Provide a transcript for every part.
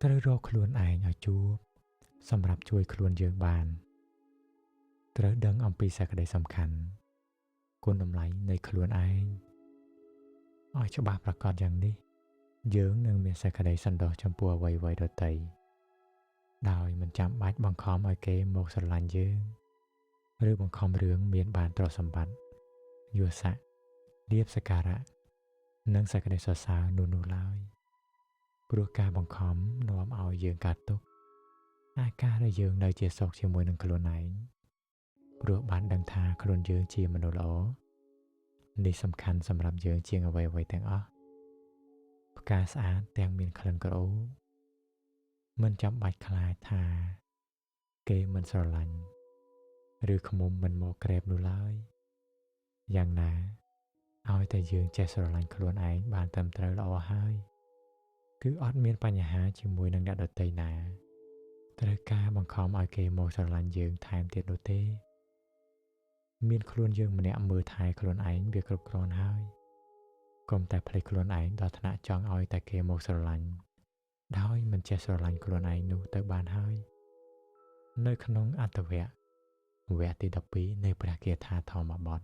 ត្រូវរកខ្លួនឯងឲ្យជួបសម្រាប់ជួយខ្លួនយើងបានត្រូវដឹងអំពីសេចក្តីសំខាន់គុណតម្លៃនៃខ្លួនឯងឲ្យច្បាស់ប្រាកដយ៉ាងនេះយើងនឹងមានសេចក្តីសន្តោសចំពោះអ្វីៗដទៃដោយមិនចាំបាច់បង្ខំឲ្យគេមកស្រឡាញ់យើងឬបង្ខំរឿងមានបានទ្រព្យសម្បត្តិយស័ក្តិលាភសក្ការៈនិងសេចក្តីសរសើរនោះឡើយព្រោះការបង្ខំនាំឲ្យយើងកើតទុក្ខអាការដែលយើងនៅជាសុខជាមួយនឹងខ្លួនឯងព្រោះបានដឹងថាខ្លួនយើងជាមនុស្សល្អនេះសំខាន់សម្រាប់យើងជាងអ្វីៗទាំងអស់ផ្កាស្អាតទាំងមានក្លិនក្រអូបមិនចាំបាច់ខ្លាចថាគេមិនស្រឡាញ់ឬខ្មុំមិនមកក្រេបនោះឡើយយ៉ាងណាឲ្យតែយើងចេះស្រឡាញ់ខ្លួនឯងបានត្រឹមត្រូវល្អហើយគឺអត់មានបញ្ហាជាមួយនឹងអ្នកដទៃណាត្រូវការបង្ខំឲ្យគេមកស្រឡាញ់យើងថែមទៀតនោះទេមានខ្លួនយើងម្នាក់មើលថែខ្លួនឯងវាគ្រប់គ្រាន់ហើយកុំតែភ្លេចខ្លួនឯងដល់ថ្នាក់ចង់ឲ្យតែគេមកស្រឡាញ់ដោយមិនចេះស្រឡាញ់ខ្លួនឯងនោះទៅបានហើយនៅក្នុងអត្ថវគ្គវគ្គទី12នៃព្រះគាថាធម្មបទ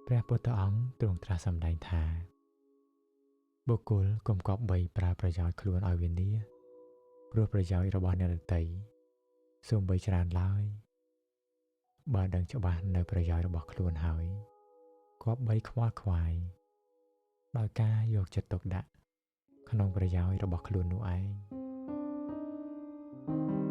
ព្រះពុទ្ធអង្គទ្រង់ត្រាស់សម្ដែងថាបុគ្គលកុំគប្បីប្រើប្រយោជន៍ខ្លួនឲ្យវិនាសព្រោះប្រយោជន៍របស់អ្នកដទៃសូម្បីច្រើនឡើយបើដឹងច្បាស់នៅប្រយោជន៍របស់ខ្លួនហើយគប្បីខ្វល់ខ្វាយដោយការយកចិត្តទុកដាក់ក្នុងប្រយោជន៍របស់ខ្លួននោះឯង។